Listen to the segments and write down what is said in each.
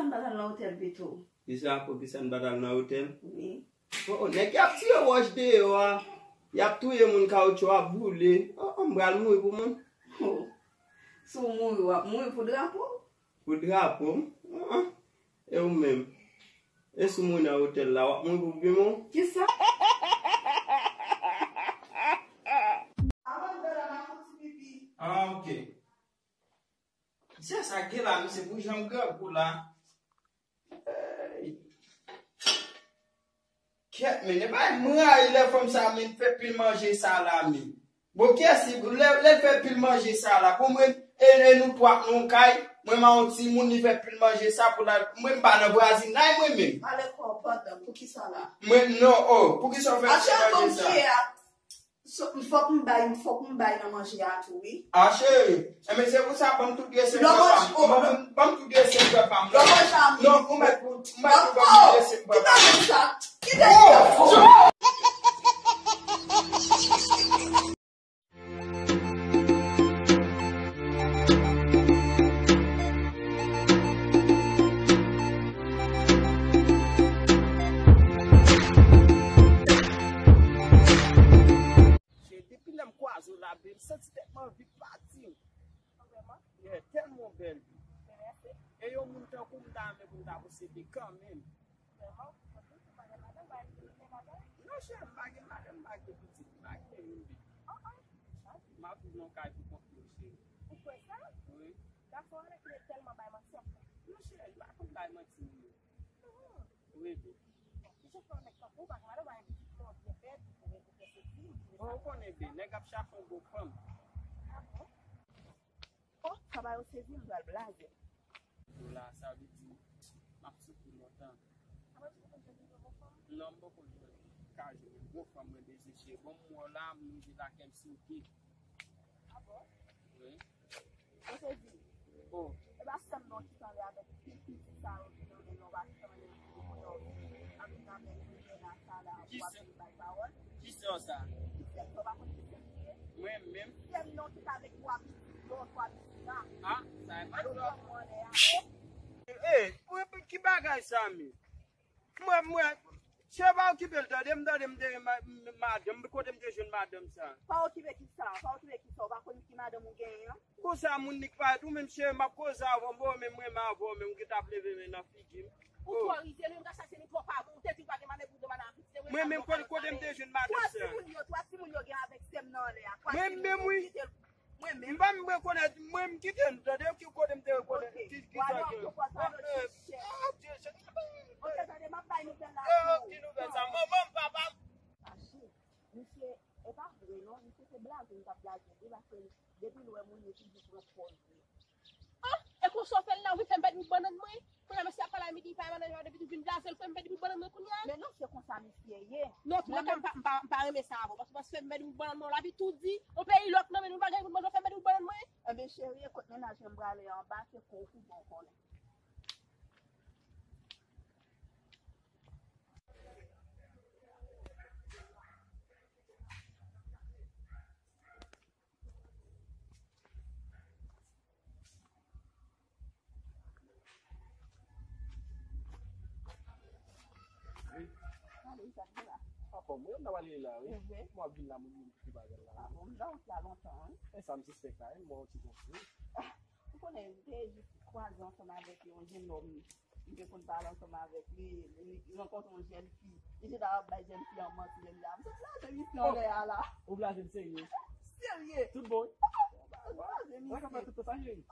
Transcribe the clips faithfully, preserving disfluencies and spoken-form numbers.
M pa t al nan otèl pito. Kisa, poukisa n pa t al nan otèl? Wi. Oh, oh, nèg y ap tire wòch deyò a. Y ap touye moun, kawotchou ap boule. Oh, oh, m pral mouri pou moun. Oh. Si w mouri, w ap mouri pou drapo. Pou drapo? Ah, ah. E ou menm? E si w mouri nan otèl la, w ap mouri pou pimon? Kisa? Avan m fè la, m ap fouti pipi. Ah, ok. Misye sa gen la, misye pou jan m grangou la. Ey. Kèt, men, e bay m rayi lè fanm sa, men, fè pil manje sa la, men. Bon, kiyès li, lè, lè l fè pil manje sa la, pou mwen, e, e nou twa k nan yon kay, mwen, m a yon timoun, li fè pil manje sa pou la, mwen, m pa nan vwazinay, mwen menm. Pale kò w pandan, poukisa la? Mwen, non, oh, poukisa w fè pil manje sa? Achte yon bon kiyè a. So, fòk m bay, fòk m bay nan manje a tou, wi. Ah, cheri. Enben, se pou sa, ban m tout dresè m pran pa m. Ban m, ban m tout dresè m pran pa m. Non, ou mèt pou, ou mèt pou ban m tout dresè m pran pa m. Kite sa. Kite sa. Cheri, depi lè m kwaze w la, babe, m santi tèt mwen anvi pati. Vrèman? Yeah, tèlman w bèl, babe. Men mèsi. E yon moun tankou w m ta renmen pou m ta posede kanmenm. Vrèman? Anplis, ou pa gen madanm, pa gen pitit, gen madanm? Non, cheri, m pa gen madanm, m pa gen pitit, m pa gen youn, babe. Ah, ah. M ap viv nan yon kay pou kont mwen, cheri. Ou kwè sa? Wi. Gason an nèk li tèlman bay manti anfen. Non, cheri, li pa konn bay manti, non. Wi, babe. Ki jan fè yon nèg tankou w pa gen madanm, pa gen pitit, men w byen bèl, ou gen, ou gen sezi, ou gen... Bon, ou konnen, babe, nèg ap chache yon bon fanm. Ah bon? Oh, sa ba yo sezi, m pral blaze. Yo la, sa vle di, m ap soufri lontan. Ah, mwen di ou konn jwenn yon bon fanm? Non, m poko jwenn. Ka jwenn yon bon fanm, mwen bezwen cheri. Bon, m wè w la, m rive lakay m souke. Ah bon? Wi. Mwen te di, oh, e pa sèm non ki t anlè avèk pil pitit sa yo ki nan men yo, pa ki t anlè yo, yo ap vin avèk Rivena sa la, pou ap vin bay pawòl. Ki sè w sa? Ki sè w sa, w pa konn ki sè m li ye? Mwen menm? Sè m non ki t avèk twa pitit yo, twa pitit la. Ah, sa e pa sa. Yo pran mwen anlè a. Eh, mwen, ki bagay sa, men? Mwen, mwen, cheri, pa okipe l, tande, m tande, m te gen ma-, m-, madanm, kote m te jwenn madanm sa? Pa okipe ki sa, pa okipe ki sa, ou pa konn ki madanm ou genyen an? Konsa, moun li k parèt, ou menm, cheri, m ap koze avè w, mwen menm, mwen renmen avè w, men ou gentan ap leve men nan figi m. Ou twò rizye, nou menm ka chache nou twò pa bon, ou te di ou pa gen madanm, ou gen madanm aviti, se mwen menm, kote, kote m te jwenn madanm sa? Twa timoun yo, twa timoun yo gen avèk sè m nan anlè a, twa timoun yo, kite l. Mwen menm. M pa menm rekonèt, mwen m kite l, tande, ki kote m te rekonèt, ki, ki sa ke. Ok, tande, m ap bay nouvèl la pou ou. Ki nouvèl sa? Manman m, papa m. Fache. Misye, e pa vre non, misye se blaze m t ap blaze, depi, depi l wè moun yo toujou pran pòz li. Ah, e konsa w fè l la, wi, fè m pèdi bout bannann mwen. Kounye a mesye ap pale a midi, li pa manman nan depi tou vin blaze l, fè m pèdi bout bannann mwen kounye a. Men non, se konsa misye ye. Non, tou lè ka, m pa, m pa, m pa renmen sa avè w, paske w fè m pèdi bout bannann mwen, w lavi tou di, yon peyi lòt nan men nou pa gen bout manje, w fè m pèdi bout bannann mwen. Enben cheri, kot mennaj mwen m prale anba, se kou ou kou bon konnen. Wi. Gade sa k gen la. Anfòm, wi, m t ap ale la, wi. Evre? M ap vin la, moun vin kite bagay la. Ah bon, m jan wout la lontan, wi. E sa m sispèk la, wi, m wè yon ti konfli. Ou konnen, m te jis kwaze ansanm avèk yon jennòm. M te konn pale ansanm avèk li, li rankontre yon jèn fi. Li te ta ap bay jèn fi an manti, jèn fi a. M sot blaze misye anlè a la. Ou blaze m serye? Serye. Tout bon, wi? M blaze misye. Sa ka fè tout tan sa, cheri?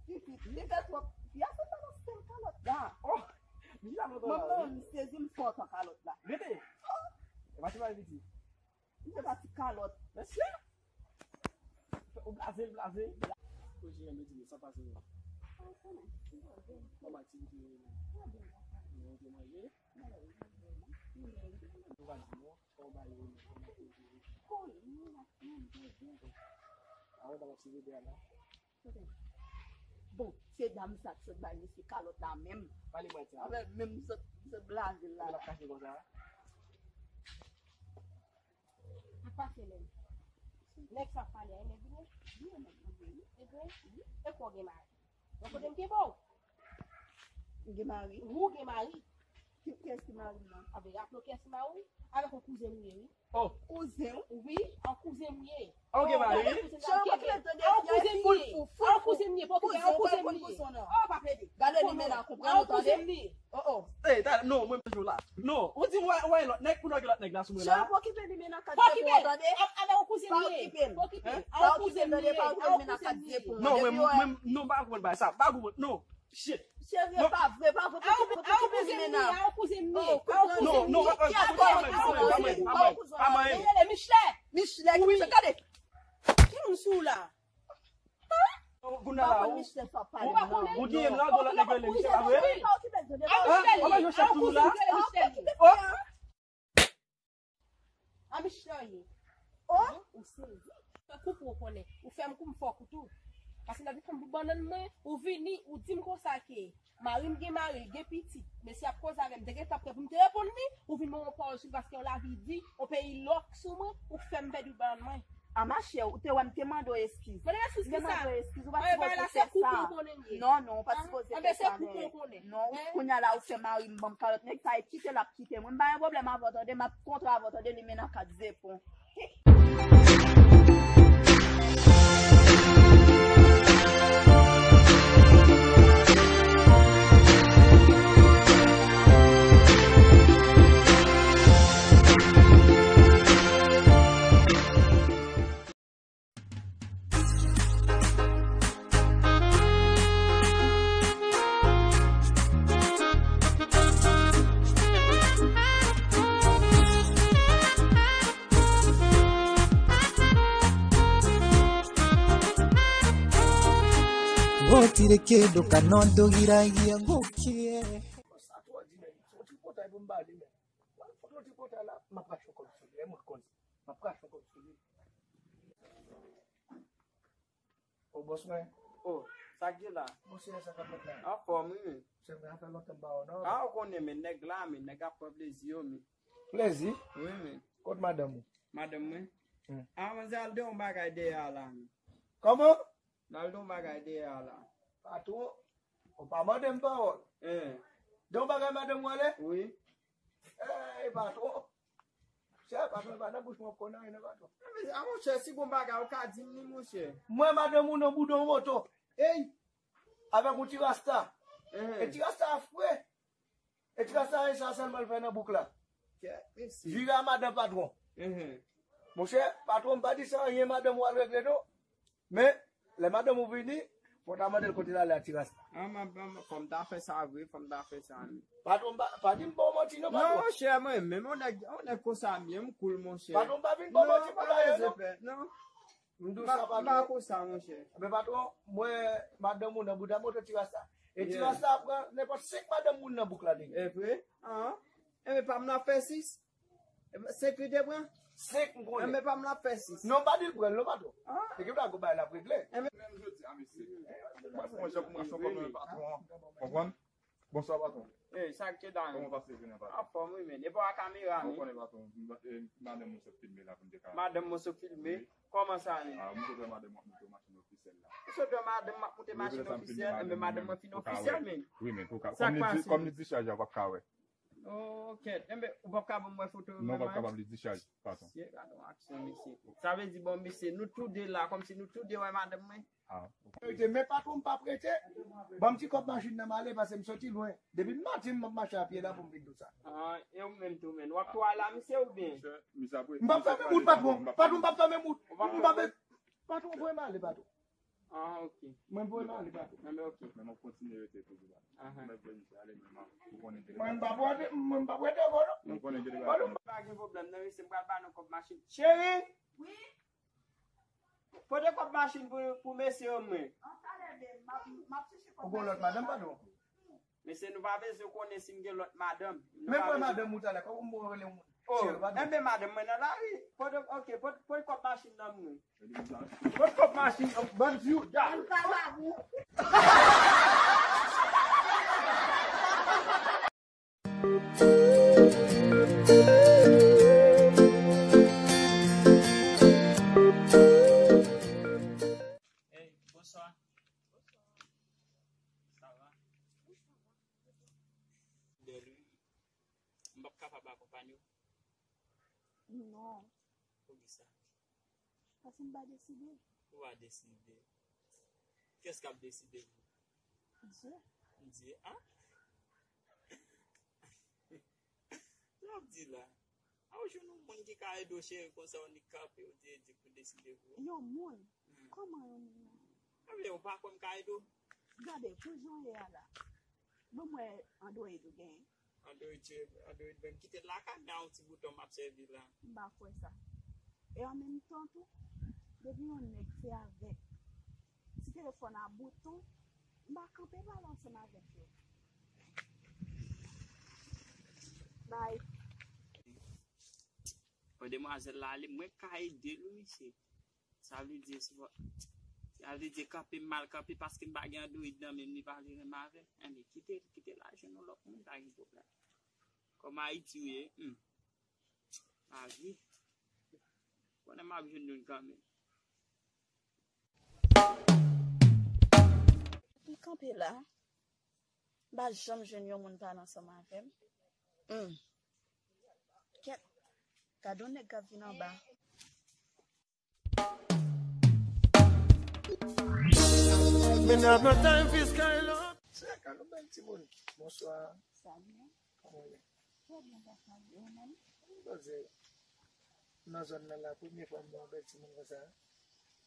Pitit, li fè twòp. Fi a sot nan sèl kalòt la. Oh! Li la lontan la, wi. Manman, m sezi m fò tan kalòt la. Rete! E pa ti bagay piti. Li se pa ti kalòt. Mesye! Ou blaze, ou blaze. Ou jere mezi, sa pase menm. Kòman aktivite yo ye menm? Ou te manje? Ou pa di non, sa w ba yo menm, kòman pou yo jere? Avan ta ap sere de la. Bon, se dam sa ki sot bay mesye kalòt la menm. Pale mwen sa. Avè menm sot, sot blaze l la. L ap kache konsa. Ak pase lè. Nèg sa ap pale a, e nèg li ye? Li e nèg mwen ye, wi. E vre? Wi. E kò gen mari. Bon, kote m te ba w? M gen mari. Ou gen mari. Ki, kiyès ki mari m nan? A ben, raple w kiyès ki mari w? Avèk yon kouzen m ye, wi. Oh. Kouzen w? Wi, yon kouzen m ye. Ou gen mari? Yon kouzen m ye. Yon kouzen m ye. Yon kouzen m ye. Pòkipè, yon kouzen m ye. Oh, pa plede. Gade limena, konprann ou tande? Yon kouzen m ye. Oh, oh. Ey, tande, non, mwen menm jou la. Non, ou di m wè, wè lòt nèg, pou lòt lòt nèg la sou mwen la. Pòkipè limena kat zepo, tande? Avèk yon kouzen m ye. Pòkipè. Pòkipè. Yon kouzen m ye. Yon kouzen m ye. Non, mwen, mwen, non, pa konprann bagay sa. Pa konprann, non. Shit. Cheri, e pa vre, pa vre. Pou ki, pou ki peli mena? Non, non, pa mwen, pa mwen, pa mwen, pa mwen. Michelet. Michelet, gade. Ki moun sou la? Ou gen m la, ou lòt nèg rele Michel, pa vre? An, an, an, yo chèf toujou la. A Michel ye. Oh, ou sezi. Tankou pou w konnen. Ou fè m kou m fè w kou tou. Paske nan defann bout bannann mwen, ou vini, ou di m konsa ke mari m gen mari, l gen pitit. Mesye ap koze avè m, m te gentan prè pou m te reponn li, ou vin ban m yon pawòl sou li paske yon lavi di, yon peyi lòk sou mwen, ou fè m pèdi bout bannann mwen. A machè, ou te wè m te mande w eskiz. Mande m eskiz ki sa? M te mande w eskiz, ou pa t sipoze fè sa. Non, non, ou pa t sipoze fè sa, men. Non, kounye a la ou fè mari m ban m kalòt nèg sa, e kite l ap kite mwen. M pa gen pwoblèm avè w tande, m ap kontre avè w tande, limena kat zepon. Rotire ke do kanodo gira ye goke. Sa twò di, men. Se yon tripotay pou m ba li, men. Fòk yon tripotay la, m ap rache yon kòb sou li, e mwen k konn sa. M ap rache yon kòb sou li. O bòs mwen. O, sa k gen la? Monseyè, sa k ap fèt la? Anfòm, wi, men. Se vre, sa fè lontan m pa wè w, non? A, ou konnen, men nèg la, men nèg ap pran plezi yo, men. Plezi? Wi, men. Kot madanm ou? Madanm mwen? Hmm. A, manzè al di yon bagay dèyè a la, men. Kòman? N al di yon bagay dèyè a la. Patwon, ou pa mande m pawòl. Hein. Di yon bagay madanm ou ale? Wi. Ey, patwon. Chè, patwon, e pa nan bouch mwen w ap konn anyen, non, patwon. Men, a, monchè, si gon bagay, ou ka di m li, monchè. Mwen, madanm ou nan boudon moto. Ey! Avèk yon ti rasta. Hein. E ti rasta a fre. E ti rasta a, e sa sèlman l fè nan bouk la. Kèt, mesye. Vire a madan patwon. Hein. Monchè, patwon, m pa di sa anyen, madanm ou al regle, non. Men, lè madanm ou vini, fò w ta mande l kote l ale a ti rasta. A, m ap, m ap, fò m ta fè sa vre, fò m ta fè sa, men. Patwon, pa, pa di m ba w manti, non, patwon. Non, monchè, mwen menm, yon nèg, yon nèg konsa m ye, m cool, monchè. Patwon, pa vin ba w manti pou anyen, non. Non. M di w sa, patwon. M pa konsa, monchè. Men, patwon, mwen, madanm ou nan bouda moto ti rasta. E ti rasta ap pran nenpòt senk madanm moun nan bouk la demen. E vre? An? Enben, pa m nan fè sis. Senk li te pran? Senk m konnen. Enben, pa m nan fè sis. Non, pa di l pran l, non, patwon. An? Ekip la gon bagay l ap regle. Enben. Menm jodi a, mesye. Mwen fè yon jan pou m rache yon kòb nan men patwon an. Konprann? Bonswa, patwon. Ey, sa k te la, men? Kòman w pase jounen an, patwon? Anfòm, wi, men. E pa w a kamera, men. Ou konnen, patwon, m, e, madanm mwen sot filme la pou m te ka. Madanm mwen sot filme? Wi. Kòman sa, men? A, m sot wè madanm mwen ap moute machin ofisyèl la. Ou sot wè madanm m ap moute machin ofisyèl? Enben, madanm mwen fin ofisyèl, men. Wi, men, pou ka, kòm li di, kòm li dichaj, w ap ka wè. Oh, kèt. Enben, ou p ap ka ban m wè foto yo menm? Non, w p ap kapab li dichaj, patwon. Mesye, gade yon aksyon, mesye. Sa vle di, bon, mesye, nou tou de la, kòmsi nou tou de wè madanm mwen. Ah, ok. Rete, men patwon m p ap rete. Ban m ti kòb machin nan m ale, paske m soti lwen. Depi maten m ap mache a pye la pou m vin konsa. Ah, e ou menm tou, men. W ap tou al la, misye, oubyen? Monchè, misye ap rete. M p ap fèmen wout, patwon. Patwon, m p ap fèmen wout. M p ap fè-, patwon, voye m ale, patwon. Ah, ok. Mwen voye m ale, patwon. Enben, ok. Men m ap kontinye rete toujou la. Ahan. Mwen voye misye ale, men m ap, ou konnen ke... Mwen m p ap rete, mwen m p ap rete ankò, non. Ou konnen ke... Pa gen pwoblèm, non, mesye, m pral ba nou kòb machin. Cheri! Wi? Pote kòb machin pou, pou mesye yo, mwen. An talè, babe, m ap, m ap chèche kòb machin. Ou gon lòt madanm, patwon? Mesye, nou pa bezwen konnen si m gen lòt madanm. Men voye madanm ou talè, kòman m rele yon moun? Oh, enben, madanm mwen nan lari. Pote, ok, pote, pote kòb machin nan mwen. Pote kòb machin nan, bann fi w, dal. Hey, bonswa. Sa va? kapab akonpanye w? Non. Poukisa? Paske m pa deside. Ou pa deside. Kiyès k ap deside pou ou? Dye. Dye, a? Sa w ap di la? A, ou jwenn yon moun ki ka ede w, cheri, konsa w nik kanpe, ou di, di pou deside pou ou. Yon moun? Hmm. Kòman yon moun? Ebyen, ou pa kwè m ka ede w? Gade, pou jan w ye a la. Ban m wè Android ou genyen. Android, Android menm kite l lakay, men a yon ti bouton m ap sèvi la. M pa kwè sa. E an menm tan tou, depi yon nèg se avèk ti telefòn a bouton, m pa kanpe pale ansanm avèk yo. Bay. Bon, demwazèl la ale, mwen ka ede l wi, mesye. Sa vle di, se pa, sa vle di kanpe m mal kanpe paske m pa gen Android nan men m, li pa vle renmen avè m. Enben, kite l, kite l al jwenn yon lòt moun, pa gen pwoblèm. Kòm Ayiti w ye, hmm. Lavi. Konnen m ap jwenn youn kanmenm. M kanpe la. M pa janm jwenn yon moun pale ansanm avè m. Hmm. Kèt. Gade yon nèg k ap vin anba. Menaj nan time fi Skylock. Se Kalo, bèl timoun. Bonswa. Sa byen? Kòman w ye? Trè byen, papa. E ou menm? M poze. Nan zòn nan la, premye fwa m wè yon bèl timoun konsa.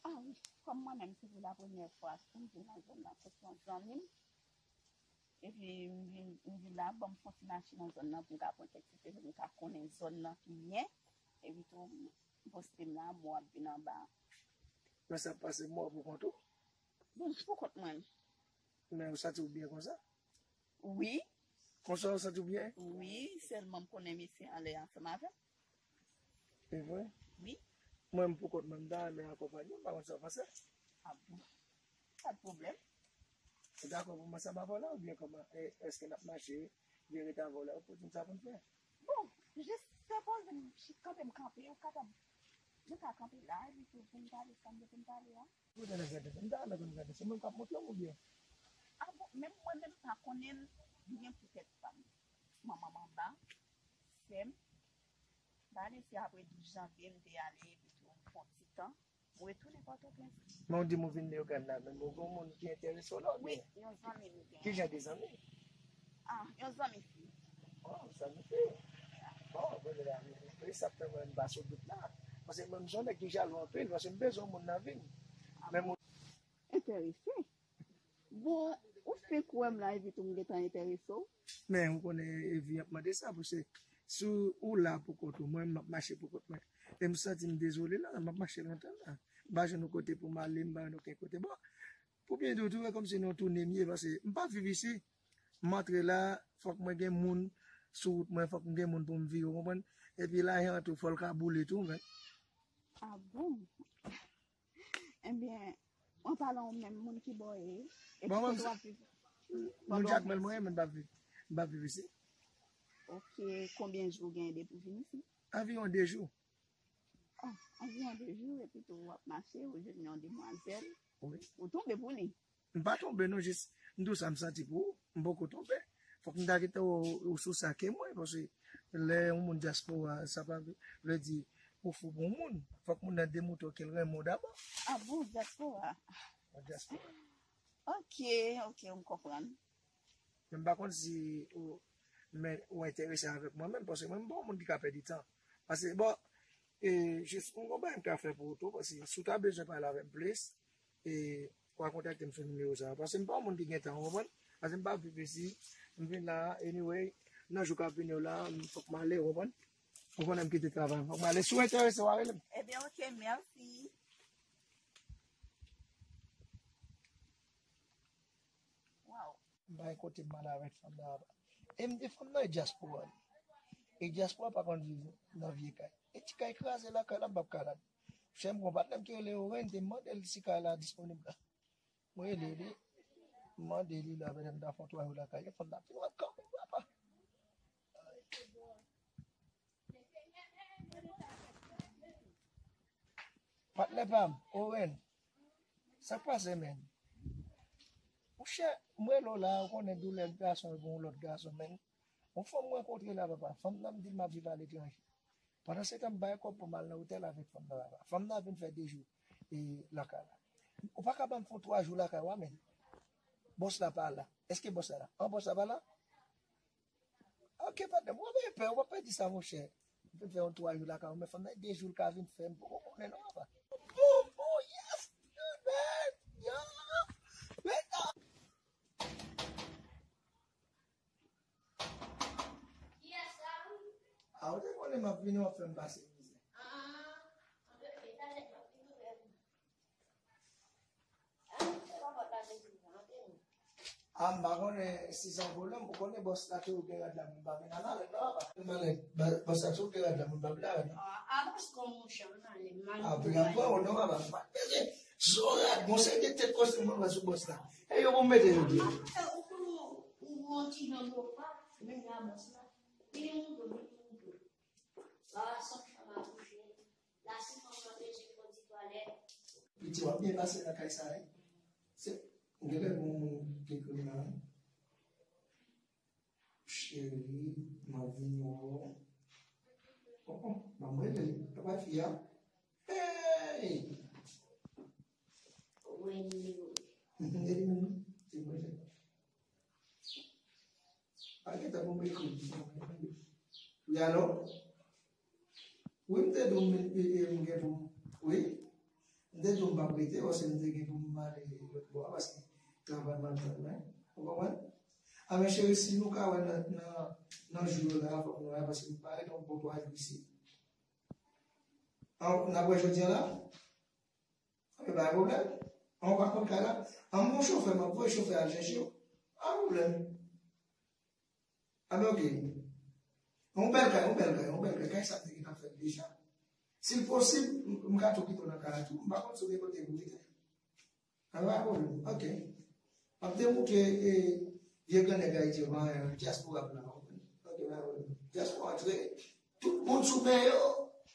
A wi, kòm mwen menm, se pou la premyè fwa m vin nan zòn nan, se yon zanmi m. Epi m vin, m vin la, bon, m fon ti mache nan zòn nan pou m ka pran kèk ti photo, pou m ka konnen zòn nan pi byen. Epi tou, m poste m la, m wè w ap vin anba. Men sa pase, m wè w pou kont ou? Bon, pou kont mwen. Men ou santi w byen konsa? Wi. Konsa ou santi w byen? Wi, sèlman m konnen misye anlè ansanm avè m. Se vre? Wi. Mwen, m pou kont mwen, m ta renmen akonpanye w, m pa konn sa w panse. A bon? Pa de pwoblèm. Ou dakò pou m ansanm avè w la oubyen kòman? E, èske n ap mache, oubyen rete avè w la, ou pou di m sa pou n fè? Bon, jis fè poze m, kanpe m kanpe, ou kapab, nou ka kanpe la, epi tou pou n pale sa n gen pou n pale a. Ou ta nan gade, m ta nan konn gade, se mwen k ap montre w oubyen? A bon, menm mwen menm m pa konnen l, li gen poutèt pa m. Manman m anba, sè m, m pa ale, se apre douz janvye m te ale, epi tou m fè yon ti tan. Mwen retounen Pòtoprens. Men w di m ou vin Leyogàn la, men bon, gon moun ki enterese w la, wi, oubyen? Yon zanmi m gen. Ki jan de zanmi? A, yon zanmi fi. Oh, zanmi fi. Bon, bon, la, men sa fè mwen m pa sou wout la. Paske mwen, m se yon nèg ki jalou anpil, paske m bezwen yon moun nan vi m. A bon? Men moun enterese. Bon, ou fenk wè m la, epi tou m gentan enterese w. Men, ou konnen, e vi ap mande sa, paske si ou la pou kont ou, mwen, m ap mache pou kont mwen. E m santi m dezole la, m ap mache lontan la. M pa jwenn yon kote pou m ale, m pa jwenn okenn kote. Bon, pou byen di w tou, e kòmsi nan yon tounen m ye, paske m pa viv isi. M antre la, fòk mwen gen moun sou wout mwen, fòk m gen moun pou m viv, ou konprann? Epi lajan an tou, fò l ka boule tou, men. A bon? Ebyen, an palan ou menm, moun ki bò w ye? Epi kote w ap viv? Bon, mwen, Jakmèl mwen ye, men m pa viv, m pa viv isi. Ok, konbyen jou w genyen depi w vin isi? Anviwon de jou. Oh, anviwon de jou, epi tou w ap mache, ou jwenn yon demwazèl. Wi. Ou tonbe pou li. M pa tonbe non, jis m di w sa m santi pou ou, m poko tonbe. Fòk m ta gentan wè w, ou sou sa ke mwen, paske lè yon moun dyaspora, sa pa vle, vle di ou fou pou yon moun. Fòk moun nan demoutre w ke l renmen w dabò. A bon, dyaspora? Yon dyaspora. Ok, ok, m konprann. Men m pa konn si ou, men ou enterese avèk mwen menm, paske mwen m pa yon moun ki ka pèdi tan. Paske, bon, e, jis, m gon bagay m ka fè pou ou tou, paske si w ta bezwen pale avè m plis, e, w a kontakte m sou nimewo sa a, paske m pa yon moun ki gen tan, ou konprann? Paske m pa viv isi, m vin la, anyway, nan jou k ap vini yo la, m, fòk m ale, ou konprann? Ou konnen m kite travay, fòk m ale. Si w enterese, w a rele m. Ebyen, ok, mèsi. Waw. M pa gen kote m ale avèk fanm nan apa. E m di fanm nan e dyaspora li. E dyaspora pa konn viv nan vye kay. E ti kay kraze lakay la, m p ap ka la. Chè m gon patnè m ki rele Oren, te mande l si kay la disponib la. Mwen rele li, m mande li la, petèt m ta fè yon twa jou lakay li, fanm nan ap vin wè m kanmenm, papa. Patnè pa m, Owen, sa k pase, menn? Monchè, m rele w la, ou konnen doulè gason e pou yon lòt gason, menn. Yon fanm m rankontre la, papa. Fanm nan m di l m ap viv aletranje. Pandan se tan, m bay kòb pou m al nan otèl avèk fanm nan, papa. Fanm nan vin fè de jou e lakay la. Ou pa ka ban m fè yon twa jou lakay ou a, men. Bòs la pa la. Èske bòs la la? An, bòs la pa la? Ok, patnè, ou pa gen pè, ou pa pè di sa, monchè. M fin fè yon twa jou lakay ou, men fanm nan, de jou l ka vin fè, m poko konnen non, papa. Oh, oh, yes! Yo, men, yo! Men non! Kiyès la, wi? A, ou te konnen m ap vini, w ap fè m pase mizè. Ah, anben, talè m ap vin wè ou. Ah, m pa konnen si se yon pwoblèm, ou konnen bòs la toujou gen rad la, moun pa vin a la rad la, papa. Bòs la toujou gen rad la, moun pa vin a la rad la. Ah, ah, bòs kon monchè, m ale, m ale. Ah, pou y ap pran ou non, papa. M pa bezwen. Son rad, gon seri de tèt kòste mwen wè sou bòs la. E yo pou m mete yo byen. Ou, ou, ou, ou yon ti jan dlo pa, men la bòs la. Vini moutre, vini moutre. Papa, se yon chanm a kouche. La, si fanm nan bezwen fè yon ti twalèt. Piti, w ap byen pase nan kay sa, wi. Se, m genlè gon kèk moun la, wi. Cheri, m ap vin wè w. Oh, oh, ban m rele l. Papa fi a. Hey! Wendy. Mhm, e li menm, wi. Se mwen, se. Pa gen tan pou m ekri. Wi, alò? Wi, m te di w m, e, e, m gen pou m, wi. M te di w m p ap rete, paske m te gen pou m ale lòt bò a, paske travay m al tann mwen. Ou konprann? A, men cheri, si nou ka wè nan, nan, nan jou yo la, fòk nou wè, paske m pa rete yon bon twa jou isit. An, n ap wè jodi a la? Anben, pa gen pwoblèm. An, ou pa konn kay la? An, m gon chofè, m ap voye chofè a al chèche w. Pa gen pwoblèm. Anben, ok. Yon bèl kay, yon bèl kay, yon bèl kay. Kay sa m te gentan fè l deja. Si l posib, m, m ka tou kite w nan kay la tou. M pa konn si w gen kote pou w rete. Anben, pa gen pwoblèm. Ok. M ap te moutre, e, vye grannèg Ayiti yo, pa anyen, dyaspora la. Ok, pa gen pwoblèm. Dyaspora antre. Tout moun sou men yo.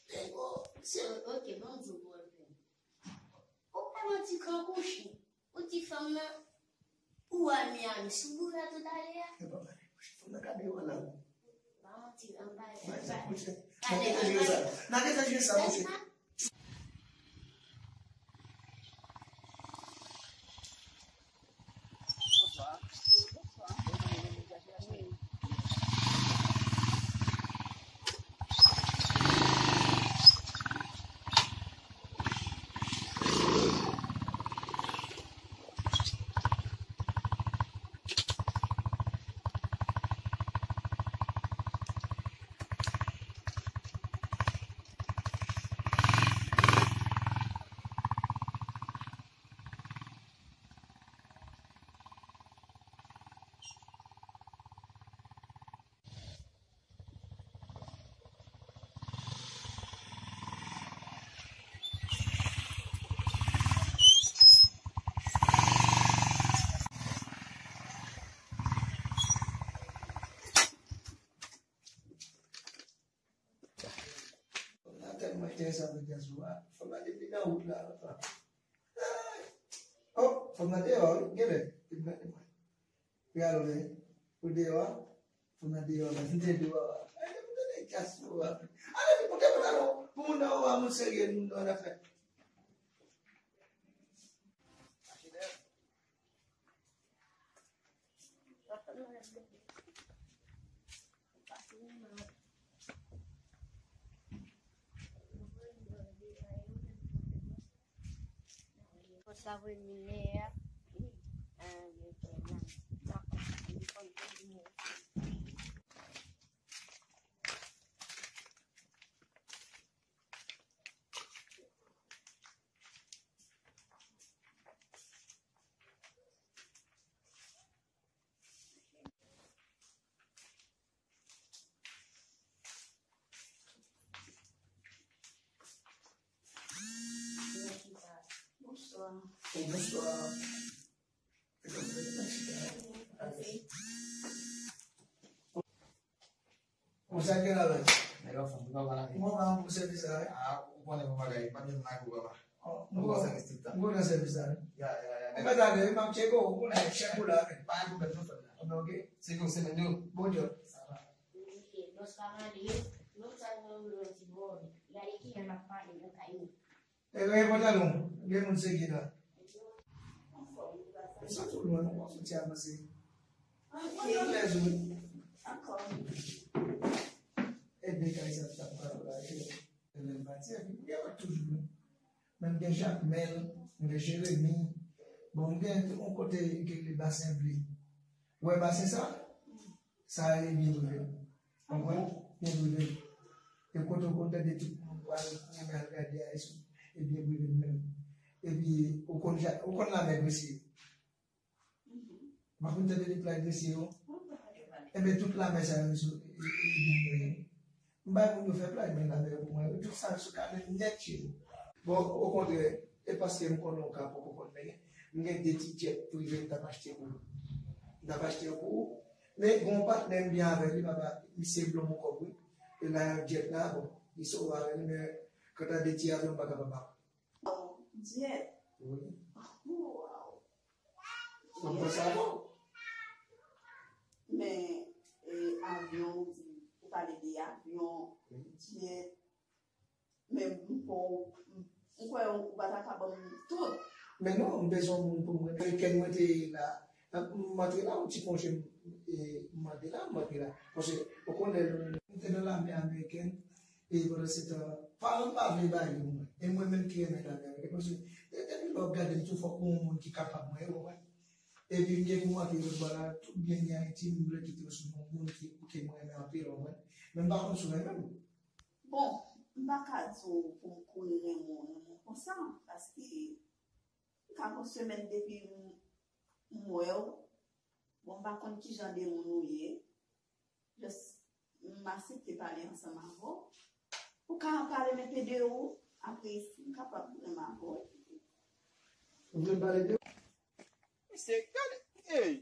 Nego, se, ok, bon, di w, bon, bon. Ou pa manti, kankou chen. Ou di fanm nan, ou al Miami, sou boure a tout ale a? E pa pale, fanm nan ka deyò la. Pa manti, anba. Nan ki tan jwe sa? Nan ki tan jwe sa, monchè? Sa tèlman enteresan avèk dyaspora. Fanm nan depi nan wout la, papa. Oh, fanm nan deyò, wi, genlè. Depi nan depi. Wi, alò, men, ou deyò a? Fanm nan deyò la, li te deyò a. Ay, depi tande dyaspora. Ale, vin moute pantalon pou moun nan, wè moun serye, moun nan afè. Sa vre minè a. Bonswa. Oh, bonswa. Konsa gen la, baz. Nèg anfòm, nou pa pale avè. Mwen pa pou sèvis la, wi. Ah, ou konnen bon bagay, pa gen nèg ou papa. Oh, nou pa sèvis tout tan. Nou nan sèvis la, wi. Ya, ya, ya. Mwen pa ta gen, m ap tcheke w, ou konnen, chèf ou la, wi. Pa gen pwoblèm, nou fè la. Anben, ok. Se kou semèn yo. Bon job. Sa va. Sa mande, nou sa nou yon ti bò. Gade ki jan m ap pale nan kay nou. E, e, pantalon, gen moun segi la. E sa tou lwen, w ap fouti avanse. Mwen nan lèz, wi. Ankò. E de kay sa t ap pale la, e, lè m pati, epi m gen lòt toujou. Men m gen Jakmèl, m gen Jeremi. Bon, m gen yon kote ki rele Basen Ble. Ou wè basen sa? Sa e byen prive. Konprann? Byen prive. E kote w konn tande tout moun pral renmen al gade a, e sou, e byen prive menm. Epi, ou konn ja, ou konn lamè Gresye? Ou pa konn tande de play Gresye yo? Enben, tout lamè sa yo sou, e, e, e byen prive. M bay moun yo fè play, men lamè yo pou mwen. Tout sa yo sou kanal nèt, cheri. Bon, okontrè, e paske m konnen w ka poko konn mennen, m gen de ti djèt prive m t ap achte pou ou. M t ap achte yo pou ou. Men gen yon patnè m byen avè li, papa, misye vle yon kòb, wi. E nan yon djèt la, bon, li sove avè li, men kanta de ti avyon, m pa kapab ba ou. Djèt? Wi. Waw. Ou konn sa, bon? Men, e, avyon, ou di, ou pale de avyon, djèt, men m pa, m kwè ou pa ta ka ban m tout. Men non, m bezwen moun pou mwen. Kèn mwen te la, m antre la, yon ti konje, m, e, m antre la, m antre la. Paske, ou konnen, m te nan lame amerikèn, e pandan se tan, paran m pa vle ba yo mwen. E mwen menm ki renmen lame amerikèn. Paske, de, depi lè w ap gade m, tou fòk ou yon moun ki kapab mwen, ou konprann? Epi m gen pou m antre lòt bò la, tout byen gen Ayiti, m vle kite yo sou yon moun ki, ke mwen renmen anpil, ou konprann? Men m pa konn si w renmen m. Bon, m pa ka di w pou m kouri renmen w, renmen w konsa, paske m ka gon semèn depi m, m wè w. Bon, m pa konn ki jan de moun ou ye. Just, m aksepte pale ansanm avè w. Ou ka pale m enpe de ou, apre si m kapab renmen avè w. Ou vle m pale de ou? Mesye, gade, ey,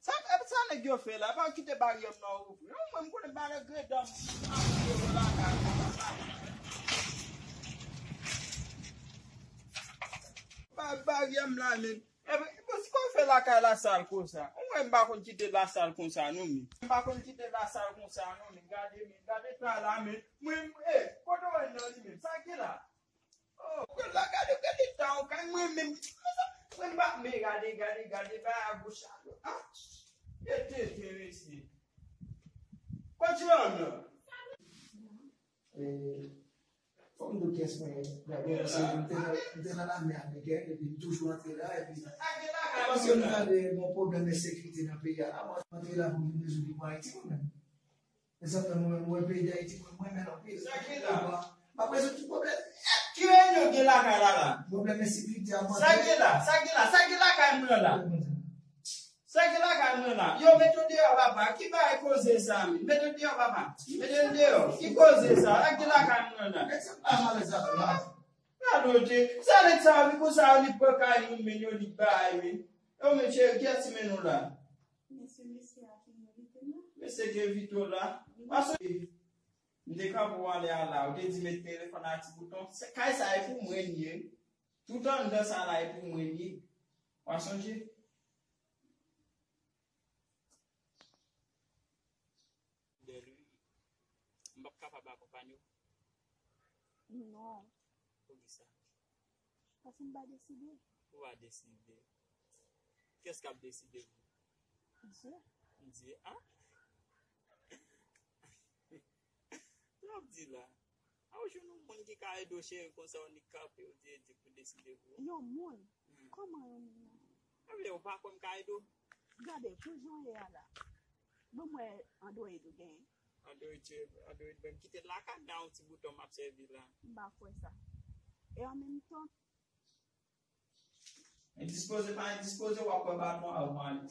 sa, sa nèg yo fè la, pa kite baryè m nan ouvri. Non, mwen, m konnen baryè gredan m, m ap ouvri lakay mwen la. Ba, baryè m la, men. Epi, bon, si w fè lakay la sal konsa, ou wè m pa konn kite l la sal konsa, non, men. M pa konn kite l la sal konsa, non, men. Gade, men, gade sa la, men. Mwen, eh, kote w wè nan li, men? Sa ki la? Oh, gade la, gade, gade tan w kay mwen menm. Mwen pa, men gade, gade, gade, ba a goch a dwat. Ah, e tete, mesye. Kote w nan? Eh, fò m di w kiyès mwen ye. Gade, paske m te nan, m te nan lame amerikèn, epi m toujou antre la, epi paske m tande gon pwoblèm ensekirite nan peyi a la, mwen antre la pou m vin rezoud li pou Ayiti mwen menm. E sa fè mwen, mwen, peyi Dayiti, mwen, mwen renmen l anpil. Sa gen la? M ap rezoud tout pwoblèm. Ki reyinyon gen lakay la la? Pwoblèm ensekirite a, mwen. Sa gen la? Sa gen la? Sa gen lakay mwen la? Sa gen lakay mwen la? Yo, mete w deyò, papa. Ki bagay koze sa, men? Mete w deyò, papa. Mete w deyò. Ki koze sa? Sa gen lakay mwen la? Nèg sa pa malèz avè m la. Gade w te. Sa nèg sa yo, li konsa, li pran kay moun, men yo, li bay, men. Yo, men, cheri, kiyès ki mennen w la? Mesye, mesye a ki envite m la. Mesye ki envite w la. Paske m te kanpe w anlè a la, ou te di met telefòn a ti bouton. Se, kay sa e pou mwen li ye. Tout anndan sa la e pou mwen li ye. W a sonje? Bèl wi. M p ap kapab akonpanye w. Non. Poukisa? Paske m pa deside. Ou pa deside. Kiyès k ap deside pou ou? Dye. Dye, a? Sa w ap di la? A, ou jwenn yon moun ki ka ede w cheri konsa, ou nik kanpe, ou di, di pou deside pou ou. Yon moun? Hmm. Kòman yon moun nan? Ebyen, ou pa kwè m ka ede w? Gade, pou jan w ye a la. Ban m wè Android ou genyen. Android, Android, ban m kite l lakay, men a yon ti bouton m ap sèvi la. M pa kwè sa. E an menm tan, endispoze, pa endispoze, w ap wè baton a ou male.